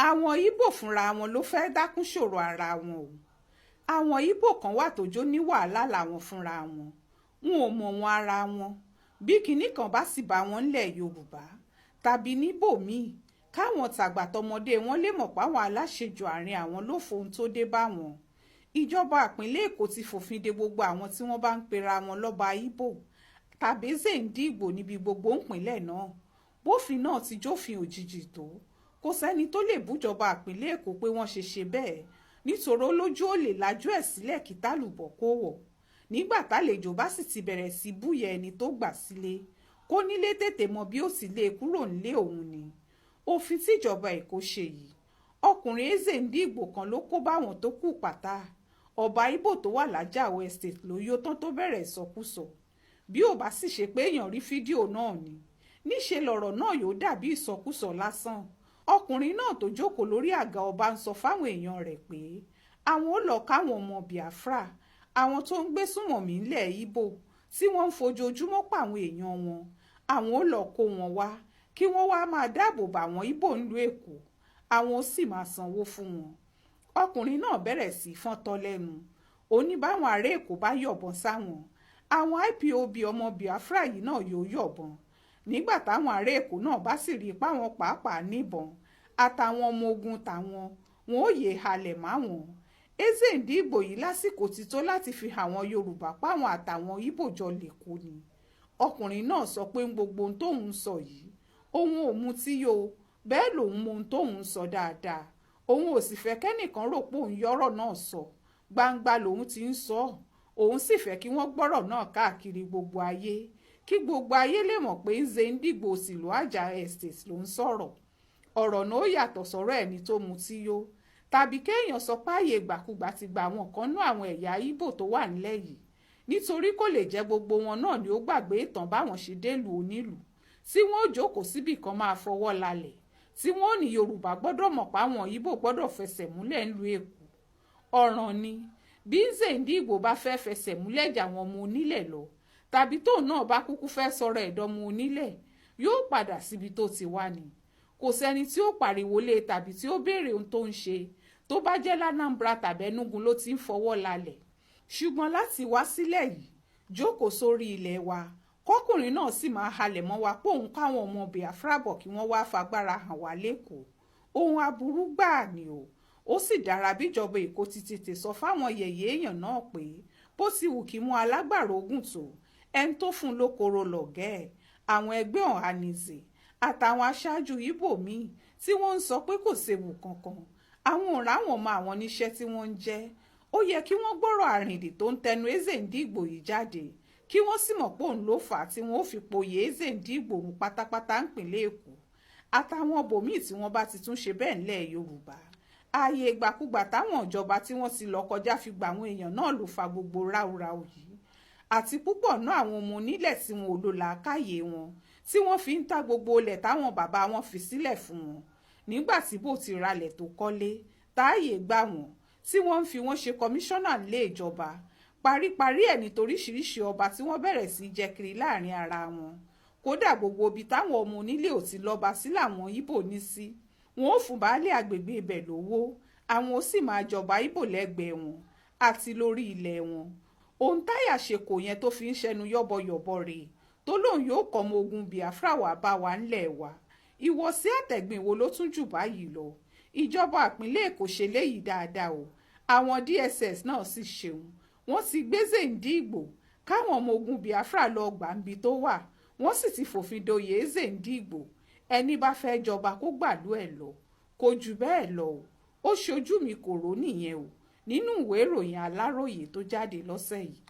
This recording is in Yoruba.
Àwọn Ibo fúnra wọn ló fẹ́ẹ́ dákún ṣòro ara wọn o. Àwọn Ibo kan wà tó jọ ní wàhálà làwọn fúnra wọn, wọn ò mọ̀wọ̀n ara wọn. Bí kinní kan bá sì bá wọn nílẹ̀ Yorùbá tàbí níbòmí-ín, káwọn tàgbà tọmọdé wọn lè mọ̀ páwọn aláṣejù àárín àwọn ló fohun tó dé bá wọn. Ìjọba ìpínlẹ̀ Èkó ti fòfin de gbogbo àwọn tí wọ́n bá ń pera wọn lọ́ba Ibo tàbí Eze Ndigbo níbi gbogbo nípìnlẹ̀ náà. Bófin náà ti jófin òjijì tó, kò sẹ́ni tó lè bújọba ìpínlẹ̀ Èkó pé wọ́n ṣe ṣe bẹ́ẹ̀, nítorí ó lójú ò lè lajú ẹ̀ sílẹ̀ kí tálùbọ̀ kó wọ̀. Nígbà tálejò bá sì ti bẹ̀rẹ̀ sí í búyà ẹni tó gbà sílé, kónílé tètè mọ bí ó ti lé e kúrò nílé òun ni. Òfin tíjọba Èkó ṣe yìí, ọkùnrin Eze Ndigbo kan ló kó báwọn tó kù pátá. Ọba Ibo tó wà làjàó Estate ló yọ tán tó bẹ̀rẹ̀ ìsọkúsọ. Bí ó bá sì ṣe pé èèyàn rí fídíò náà ni, níṣẹ́ lọ̀rọ̀ náà yóò dàbí ìsọkúsọ lásán. Ọkùnrin náà tó jókòó lórí àga ọba ń sọ fáwọn èèyàn rẹ̀ pé àwọn ò lọ́ọ́ káwọn ọmọ Biafra, àwọn tó ń gbésùnmọ̀mí nílẹ̀ Ibo tí wọ́n ń fojoojúmọ́ pàwọn èèyàn wọn, àwọn ò lọ́ọ́ kó wọn wá kí wọ́n wáá máa dáàbò bá àwọn Ibo nílùú Èkó, àwọn ó sì máa sanwó fún wọn. Ọkùnrin náà bẹ̀rẹ̀ sí í fọ́ntọ́ lẹ́nu. Ó ní báwọn ará Èkó bá yọ̀bọ̀n sáwọn, àwọn IPOB ọmọ Biafra yìí náà yóò yọ̀bọ̀n. Nígbà táwọn ará Èkó náà bá sì rí i páwọn pàápàá níbọn àtàwọn ọmọ ogun táwọn, wọn ò yéé halẹ̀ máwọn. Eze Ndigbo yìí lásìkò ti tó láti fi hàwọn Yorùbá páwọn àtàwọn Ibo jọ lẹ́kọ̀ọ́ ni. Ọkùnrin náà sọ pé gbogbo ohun tóun ń sọ yìí, òun ò mutí yó, bẹ́ẹ̀ lòun mọ ohun tóun ń sọ dáadáa. Òun ò sì fẹ́ kẹ́nìkan rò pé òun yọ̀rọ̀ náà sọ. Gbangba lòun ti ń sọ ọ́, òun sì fẹ́ kí wọ́n gbọ́rọ̀ náà káàkiri gbogbo ayé, kí gbogbo ayé lè mọ̀ pé Eze Ndigbo tìlú Ajah Estate ló ń sọ̀rọ̀. Ọ̀rọ̀ náà ó yàtọ̀ sọ́rọ̀ ẹni tó mutí yó, tàbí kéèyàn sọ páàyè ìgbàkugbà ti gba àwọn kan nú àwọn ẹ̀yà Ibo tó wà nílẹ̀ yìí, nítorí kò lè jẹ́ gbogbo wọn náà ni ó gbàgbé ìtàn báwọn ṣe délùú onílùú, tí wọ́n ó jókòó síbì kan máa fọwọ́ lálẹ̀, tí wọ́n ò ní Yorùbá gbọ́dọ̀ mọ̀ páwọn Ibo gbọ́dọ̀ fẹsẹ̀ múlẹ̀ ńlùú Èkó. Ọ̀ràn ni bí Eze Ndigbo bá fẹ́ fẹsẹ̀ múlẹ̀ jàwọn ọmọ onílẹ̀ lọ, tàbí tóun náà bá kúkú fẹ́ sọ̀rọ̀ ẹ̀dọ́mọ onílẹ̀, yóò padà síbi tó ti wá ni. Kò sẹ́ni tí ó pariwo lé tàbí tí ó béèrè ohun tó ń ṣe tó bá jẹ́ l'Anambra tàbí Enugu ló ti ń fọwọ́ lálẹ̀. Ṣùgbọ́n láti wá sílẹ̀ yìí, jókòó sórí ilẹ̀ wa, kọkùnrin náà sì máa halẹ̀ mọ́ wa póun káwọn ọmọ Biafra bọ̀ kí wọ́n wáá fagbára hàn wá lẹ́kọ̀ọ́, ohun aburú gbáà ni o. Ó sì dára bíjọba Èkó ti tètè sọ fáwọn yẹ̀yẹ́ èèyàn náà pé bó ti wù kí mú alágbàro ogun tó, ẹni tó fún un lókòrò lọ̀gá ẹ̀. Àwọn ẹgbẹ́ Ohanaeze àtàwọn aṣáájú Ibo míín tí wọ́n ń sọ pé kò séwu kankan, àwọn ò ráwọn mọ àwọn níṣẹ́ tí wọ́n ń jẹ́. Ó yẹ kí wọ́n gbọ́rọ̀ àrìndì tó ń tẹnu Eze Ndigbo yìí jáde, kí wọ́n sì mọ̀ pé òun ló fà á tí wọ́n ó fi poyè Eze Ndigbo run pátápátá nípìnlẹ̀ Èkó àtàwọn ibòmíì tí wọ́n bá ti tún ṣe bẹ́ẹ̀ ńlẹ̀ Yorùbá. Ààyè ìgbàkugbà táwọn ìjọba tí wọ́n ti lọ kọjá fi gba àwọn èèyàn náà ló fa gbogbo ráúráú yìí, àti púpọ̀ náà àwọn ọmọ onílẹ̀ tí wọn ò lo làákàyè wọn, tí wọ́n fi ń ta gbogbo ilẹ̀ táwọn bàbá wọn fi sílẹ̀ fún wọn nígbà tí bò ti ralẹ̀ tó kọ́lé táàyè gbà wọ́n, tí wọ́n ń fi wọ́n ṣe kọmíṣánná nílé ìjọba. Paríparí ẹ̀ nítoríṣiríṣi ọba tí wọ́n bẹ̀rẹ̀ sí í jẹ kiri láàrin ara wọn. Kódà gbogbo ibi táwọn ọmọ onílé ò ti lọ́ba sí làwọn Ibo ní sí. Wọn ò fún baálé àgbègbè ibẹ̀ lówó, àwọn ó sì máa jọba Ibo lẹ́gbẹ̀ẹ́ wọn àti lórí ilẹ̀ wọn. Ohun táyà ṣe kò yẹn tó fi ń ṣẹnu yọ́bọyọ̀bọ rèé, tó lóun yóò kọ́ ọmọ ogun Biafra wàá bá wa ńlẹ̀ wa. Ìwọ̀sí àtẹ̀gbìn wo ló tún jù báyìí lọ? Ìjọba ìpínlẹ̀ Èkó ṣe léyìí dáadáa o. Àwọn DSS náà sì ṣeun, wọ́n ti gbé Eze Ndigbo káwọn ọmọ ogun Biafra lọ gbà níbi tó wà. Wọ́n sì ti fòfin doyè Eze Ndigbo. Ẹni bá fẹ́ jọba kó gbàlú ẹ̀ lọ. Kò jù bẹ́ẹ̀ lọ o. Ó ṣojú mi kò rò nìyẹn o, nínú ìwé ìròyìn Aláròye tó jáde lọ́sẹ̀ yìí.